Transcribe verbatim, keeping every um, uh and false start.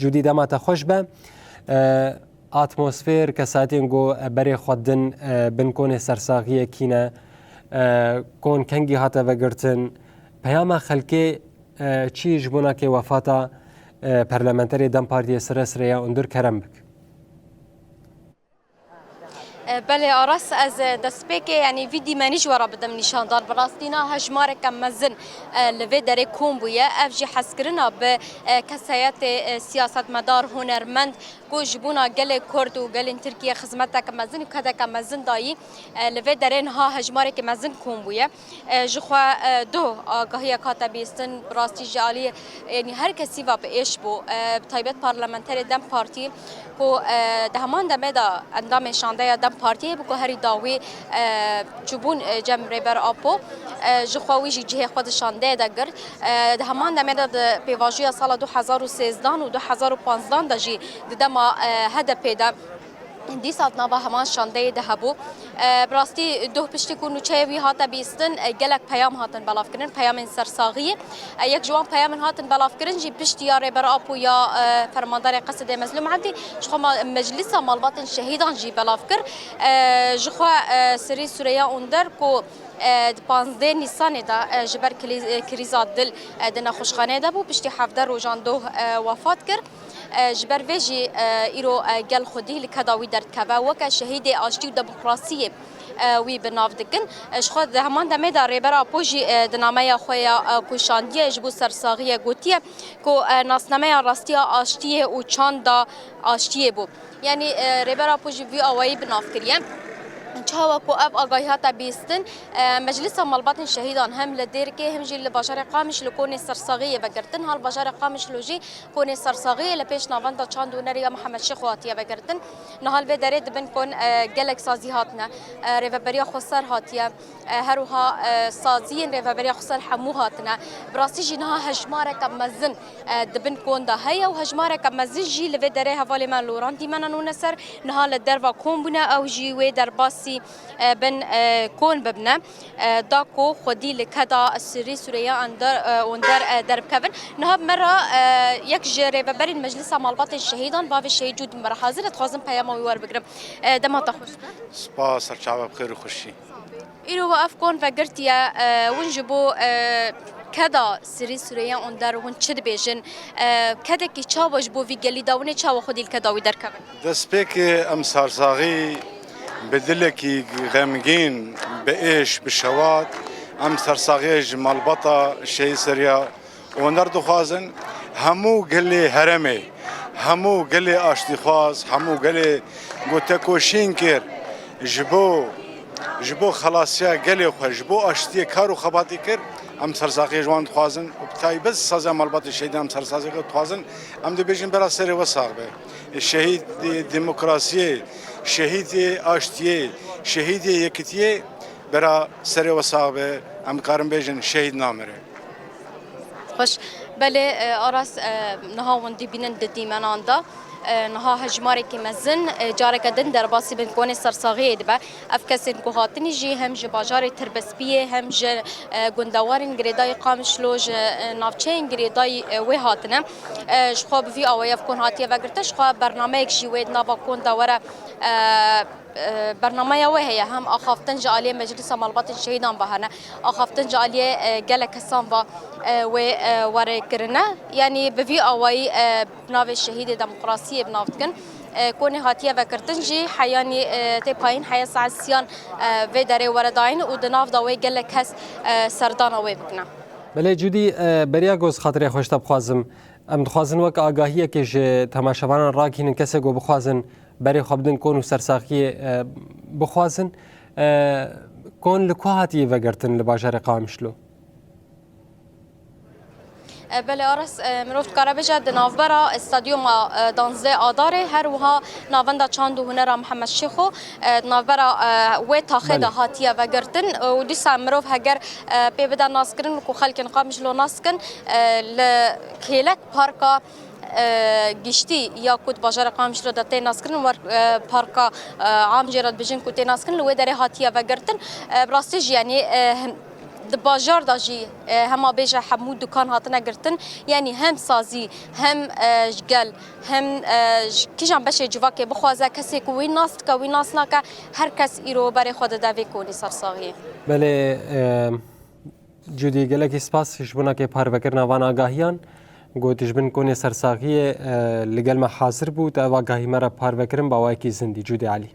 Cûdî, dema te xweş be. E, atmosfêr, kesayetên ku berê xwe din, e, bin konê sersaxiyê kî ne, e, kon kengî hate vegirtin, peyama xelkê, e, çi ji bo nakê wefata, e, parlamenterê DEM Partiyê Sire Süreyya Önder, kerem bik. E, belê Aras, ez, e, destpêkê, yanî vî dîmenî ji we re bidim nîşandan. Bi rastî niha hejmareke mezin, e, li vê derê kom bûye. Ev jî hezkirina bi, e, kesayetê, e, siyasetmedar, hunermend ku ji bona gelê Kurd û gelên Tirkiye xizmeteke mezin û kedeke mezin dayî, e, li vê derê niha hejmarekî mezin kom bûye. E, ji xwe, e, doh agahiyek hate bîstin, bi rastî ji alî, yanî her kesî ve bi êş bû. E, bi taybet parlamenterê DEM Partî ku, e, di heman demê de endamên şandeya DEM Partiyê bû ku herî dawî, e, çûbûn, e, cem Rêber Apo, e, ji xwe wî jî cihê xwe di şandeyê de girt. E, di heman demê de di pêvajoya sala du hezar û sêzdeh û du hezar û panzdeh de jî di dema, e, HDPê de dîsa di nava heman şandeyê de hebû. E, bi rastî doh piştî ku nûçeyê wî hate bîstin, e, gelek peyam hatin belavkirin, peyamên sersaxiyê. E, yek ji wan peyamên hatin belavkirin jî piştî ya Rêber Apo ya, e, fermandarê Qesidê Mezlûm Ebdî, ji xwe ma-, Meclîsa Malbatên Şehîdan jî belav kir. E, ji xwe, e, Sirî Süreyya Onder ku, e, di panzdeh Nîsanê de, e, ji ber kilî-, e, krîza dil, e, di nexweşxaneyê de bû, piştî hevdeh rojan doh, e, wefat kir. E, ji ber vê jî, e, îro, e, gel xwedî li keda wî derdikeve. Weke şehîdê aştî û demokrasiyê, e, wî bi nav dikin. E, ji xwe di heman demê de Rêber Apo jî, e, di nameya xwe ya, e, ku şandiye ji bo sersaxiyê gotiye ku, e, nasnameya rastiya aştiyê û çanda aştiyê bû. Yanî, e, Rêber Apo jî vî awayî bi nav kiriye. Çawa ku ev agahî hate bîstin, e, Meclisa Malbatên Şehîdan hem li Dêrikê hem jî li bajarê Qamişlo konê sersaxiyê vegirtin. Hal bajarê Qamişlo jî konê sersaxiyê li pêş navenda çand û hunerê ya Mihemed Şêxo hatiye vegirtin. Niha li vê derê dibin kon, e, gelek sazî hatine. E, Rêveberiya Xweser hatiye. E, her wiha, e, saziyên Rêveberiya Xweser hemû hatine. Bi rastî jî niha hejmareke mezin, e, di bin kon de heye û hejmareke mezin jî li vê derê hevalê me Loran Dîmena nûne ser niha li derva kom bûne. Ew jî wê derbasî, e, bin, e, kon bibine. E, da ku xwedî li keda Sirî Süreyya Ender, e, Onder, e, derbikevin. Niha bi me re, e, yek ji rêveberên Meclisa Malbatên Şehîdan, bavê Şehîd Cûd, bi me re hazir e, dixwazim peyama wî werbigirim. E, dema te xweş. Spas, serçava bi xêr û xweşî. Îro we ev kon vegirtiye, e, hûn ji bo, e, keda Sirî Süreyya Onder hûn çi dibêjin? E, kedekî çawa ji bo vî gelî da, hûn ê çawa xwedî li keda wî derkevin? Destpêkê em sersaxî bi dilekî xemgîn, bi êş, bi şewat, em sersaxiyê ji malbata Şehîd Sireyya Onder dixwazin. Hemû gelê herêmê, hemû gelê aştîxwaz, hemû gelê ku tekoşîn kir ji bo, ji bo xelasiya gelê xwe, ji bo aştiyê kar û xebatî kir, em sersaxiyê ji wan dixwazin û bi taybet saziya malbatê şehîdan em sersaxiyê dixwazin. Em dibêjin bera serê we sax be. Şehîdê demokrasiyê, şehîdê aştiyê, şehîdê yekitiyê, bera serê we sax be. Em karin bêjin şehîd namire. Xweş. Belê, e, Aras, e, niha hûn dibînin di dîmenan de. E, niha hejmarekî mezin, e, careke din derbasî bin konê sersaxiyê dibe. Ev kesên ku hatinî jî hem ji bajarê Tirbespiyê hem ji, e, gundewarên girêdayî Qamişlo, ji, e, navçeyên girêdayî, e, wê hatine. E, ji xwe bi vî awayî ev kon hatiye vegirtin, ji xwe bernameyek jî wê di nava kon de were, e, e, bernameya wê heye, hem axaftin ji aliyê Meclisa Malbatên Şehîdan ve hene, axaftin ji aliyê, e, gelek kesan ve, e, wê, e, were kirine. Yanî bi vî awayî, e, navê şehîdê demokrasiyê bi nav dikin. E, konê hatiye vekirtin jî heyanî, e, tê payîn, heye saet siyan, e, vê derê were dayîn û di nav de wê gelek kes, e, serdana wê bikine. Belê Cûdî, e, beriya ku ez xatirê xwe ji te bixwazim, em dixwazin wek agahiyekê ji temaşevanan ragihînin, kesê ku bixwazin berê xwe bidin kon û sersaxiyê, e, bixwazin. E, kon li ku hatiye vegirtin li bajarê Qamişlo? E, belê Aras, e, mirov dikare bêje di navbera stadyuma, e, danzdeh Adarê, her wiha Navenda Çand û Hunera Mihemed Şêxo, e, di navbera, e, wê taxê de Belê. hatiye vegirtin, e, û dîsa mirov heger, e, pê bide naskirin ku xelkên Qamişlo naskin, e, li kêlek parka, e, giştî ya ku di bajarê Qamişlo de tê naskirin, wer, e, parka, e, am jê re dibêjin ku tê naskirin, li wê derê hatiye vegirtin. E, bi rastî jî, yanî, e, hin-, Di bajar de jî e, hema bêje hemû dukan hatine girtin, yanî hem sazî, hem e, ji gel, hem e, ji kîjan beşê civakê bixwaze, kesê ku wî nas dike, wî nas nake, her kes îro berê xwe dide vê konî sersaxiyê. Belê, e, Cûdî, gelekî spas ji bona ke parvekirina van agahiyan. Got, ji bin konê sersaxiyê, e, li gel me hazir bû, te ev agahî me re parve kirin, bi awayekî zindî. Cûdî Elî.